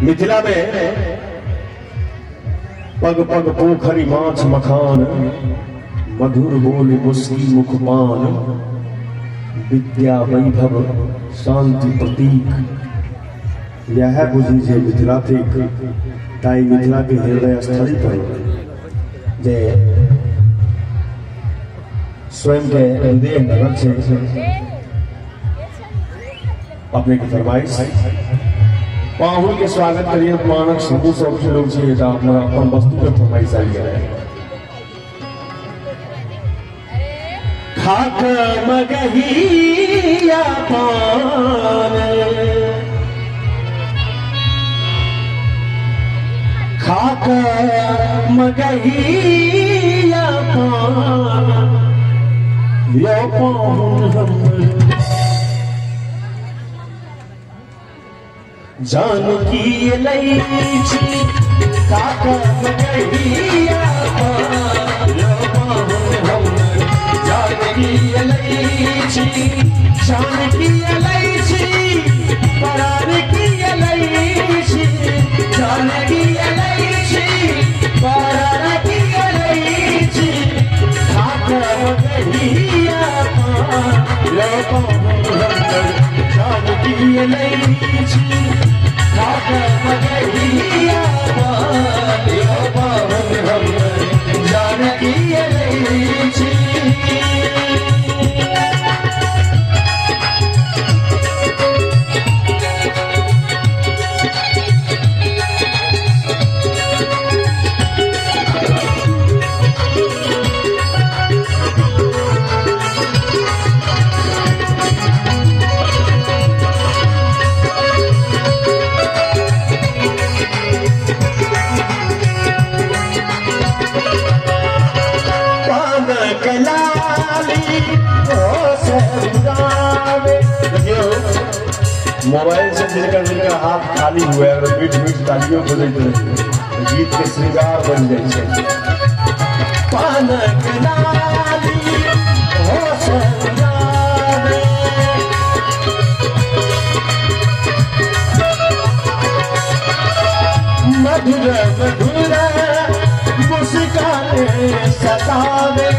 मिथिला में पग पग पोखरी माछ मखान, मधुर बोल मुस्की मुख पान, विद्या वैभव शांति प्रतीक, यह बुझी जे मिथिला थिक। ताहि मिथिला के हृदय स्थली पर जे स्वयं के हृदय नगर छै, अपने के फरमाइश पाहुन के स्वागत करिए। पानक समूह सब लोग छी तऽ अपना अपन वस्तु के फरमाइश आबि गेलै। खाक मगहिया पान, खाक मगहिया पान, यो पाहुन हमर जानकी लै छी। खाक मगहिया पान, यो पाहुन हमर जानकी लै छी। जानकी लै छी, परान की लै छी, जानकी लै छी, परान की लै छी। खाक मगहिया पान, यो पाहुन हमर जानकी लै छी। खाक मगहिया पान, यो पाहुन हमर जानकी लै छी। पानक लाली देखियौ, मोबाइल से जिनका जिनका हाथ खाली हुए अगर मीठ मीठ तालियों बजैत रहे, गीत के श्रृंगार बन जाइ छै। पानक लाली हो सजावे, मधुर मधुर मुस्कान सतावे,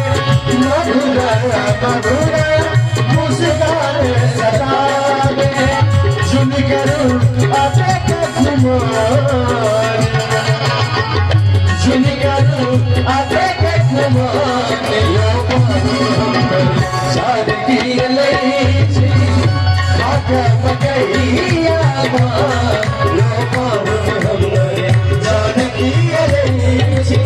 मधुर मधुर मुस्कान सतावे। सुन करू अतेक खुमार, सुन करू अतेक खुमार, यो पाहुन जानकी लै छी। खाक मगहिया पान, यो पाहुन हमर जानकी लै छी।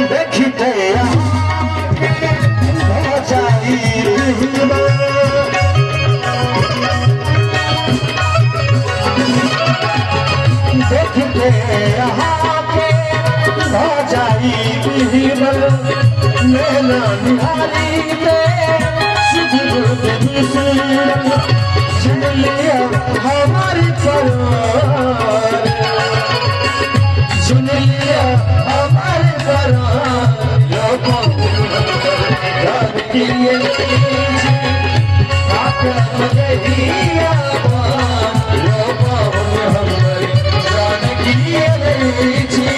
देखते जाई, देखते अहाँके जाई बिहबल, नैना निहारी ते सुध बुध बिसरल। सुन लिया हमार परान, सुन लिया हमार परान, यो पाहुन जानकी लै छी। खाक मगहिया पान, यो पाहुन हमर जानकी लै छी।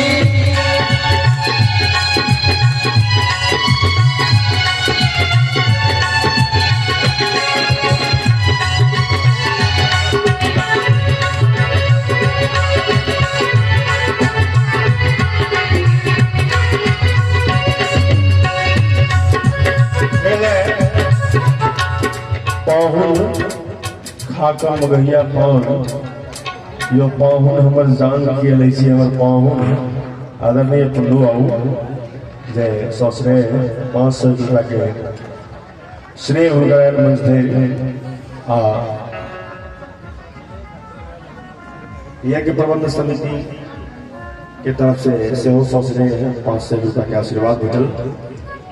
पाहुन खाका मगहिया पान, यो पाहुन हमर जान के लै छी। हमर पाहुन आदरणीय पुल्लू आऊ जे ससुरे 500 रुपया के स्नेह हुनकर आयल मंच धरि आ यज्ञ प्रबंध समिति के तरफ से सेहो सस्नेह 500 रुपया के आशीर्वाद भेटल।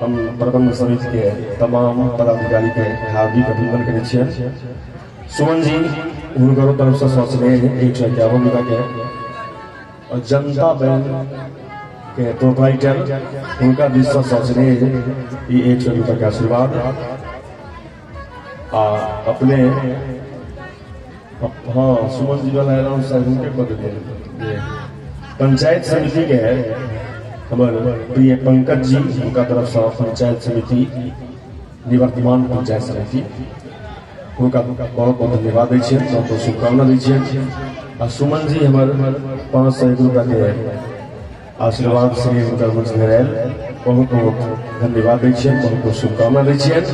हम प्रबंध समिति के तमाम पदाधिकारी के हार्दिक अभिनंदन करै छियनि। सुमन जी हुनकरो तरफ से सस्नेह 151 रुपया के और जनता बैंक के प्रोपराइटर हुनका दिस से सस्नेह ई 100 रुपया के आशीर्वाद आ अपने हाँ सुमन जी वाला अनाउंस हुनके कऽ देलियै। पंचायत समिति के हमर प्रिय पंकज जी हुनका तरफ से पंचायत समिति निवर्तमान पंचायत समिति हुनका बहुत बहुत धन्यवाद दै छियनि, बहुत बहुत शुभकामना दै छियनि। आ सुमन जी हमर 501 रुपया के आशीर्वाद से हुनकर मंच में आयल, बहुत बहुत धन्यवाद दै छियनि, बहुत बहुत शुभकामना दै छियनि।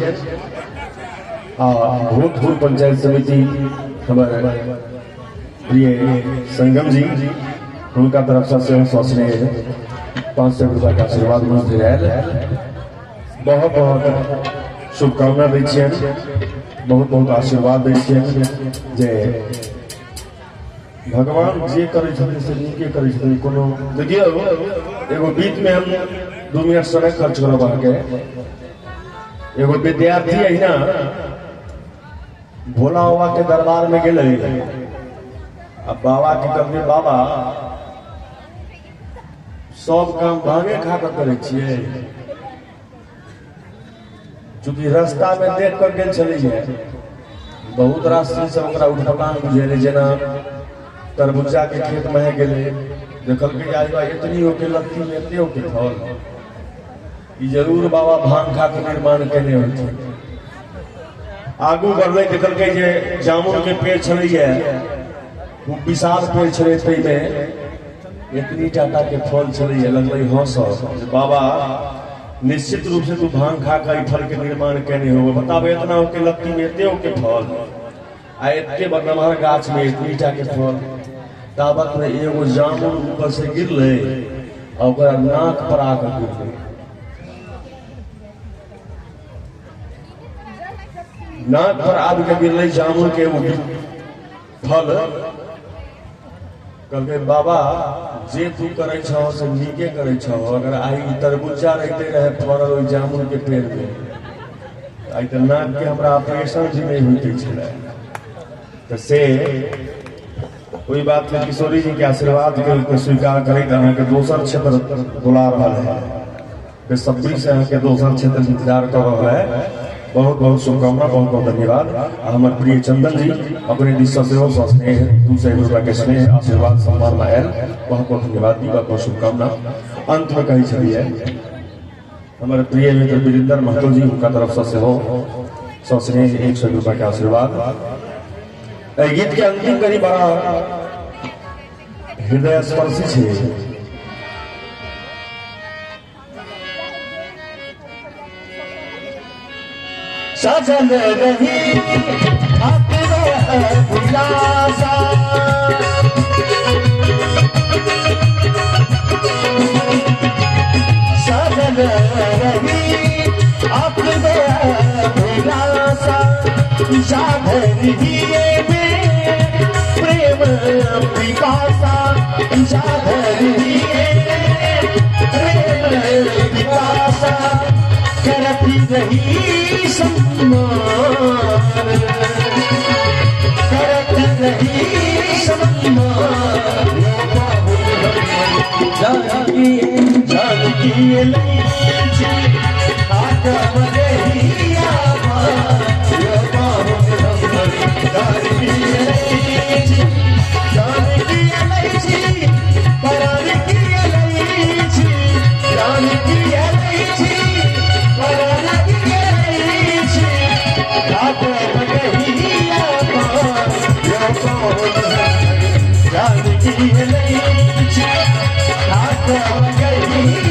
आ भूतपूर्व पंचायत समिति हमर प्रिय संगम जी हुनका तरफ से सेहो सस्नेह 500 रुपया के आशीर्वाद मंच में आयल, बहुत बहुत शुभकामना दै छियनि, बहुत बहुत आशीर्वाद दै छियनि जे भगवान जे करै छथिन से नीके करै छथिन। कोनो देखियौ एगो बीच में हम 2 मिनट समय खर्च करब अहाँके। एगो विद्यार्थी अहिना भोला बाबा के दरबार में गेलै आ बाबा के कहलकै बाबा सब काम भांगे खा कऽ करै छियै। चूँकि रास्ता में देख कऽ गेल छलैये बहुत रास चीज सब ओकरा उठपटांग बुझेलै, जेना तरबूजा के खेत में गेलै देखलकै आज बा इतनी होके लत्ती में एते होके फल, ई जरूर बाबा भांग खा के निर्माण केने होथिन। आगू बढ़लै देखलकै जे जामुन के पेड़ छलैये, ओ विशाल पेड़ छलै, ताहिमे इतनी टाटा के फल छलैये। लगलै हँसऽ जे बाबा निश्चित रूप से तू भांग खा के ई फल के निर्माण केने होबे, बताबे इतना होके लत्ती में एते होके फल आ एते नमहर गाछ में इतनी टा के फल। ताबत में एगो जामुन ऊपर से गिरलै आ ओकरा नाक पर आके गिरलै। नाक पर आबि के गिरलै जामुन के ओ फल। कहलकै बाबा जे तू करै छह से नीके करै छह, अगर आइ ई तरबूजा रहिते रहे फड़ल ओहि जामुन के पेड़ में आइ तऽ नाक के हमरा ऑपरेशन भी नहीं होते छलै। तऽ से ओहि बात के किशोरी जी के आशीर्वाद के स्वीकार करैत अहाँके दोसर क्षेत्र बुला रहल है, बेसब्री से अहाँके दोसर क्षेत्र इंतजार कऽ रहल है। बहुत बहुत शुभकामना, बहुत बहुत धन्यवाद। आ हमर प्रिय चंदन जी अपने दिस से सेहो स्नेह 200 रुपया के स्नेह आशीर्वाद सम्मान में आयल, बहुत बहुत धन्यवाद दी, बहुत बहुत शुभकामना। अंत में कहै छलियै हमर प्रिय मित्र वीरेंद्र महतो जी हुनका तरफ से सेहो सस्नेह 100 रुपया के आशीर्वाद। एहि गीत के अंतिम कड़ी बड़ा हृदय स्पर्शी छै। सजल रही अपने अभिलाषा, सजल रही अपने अभिलाषा, जाधरिए में प्रेम पिपासा, जाधरिए में प्रेम पिपासा, करती रही सम्मान, करत रही सम्मान। जानकी जानकी लैची जानकी लैची, जानकी लैची, परानकी लैची, जानकी लैची, परानकी लैची, जानकी लैची, जानकी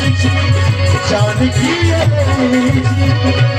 लैची, जानकी लैची।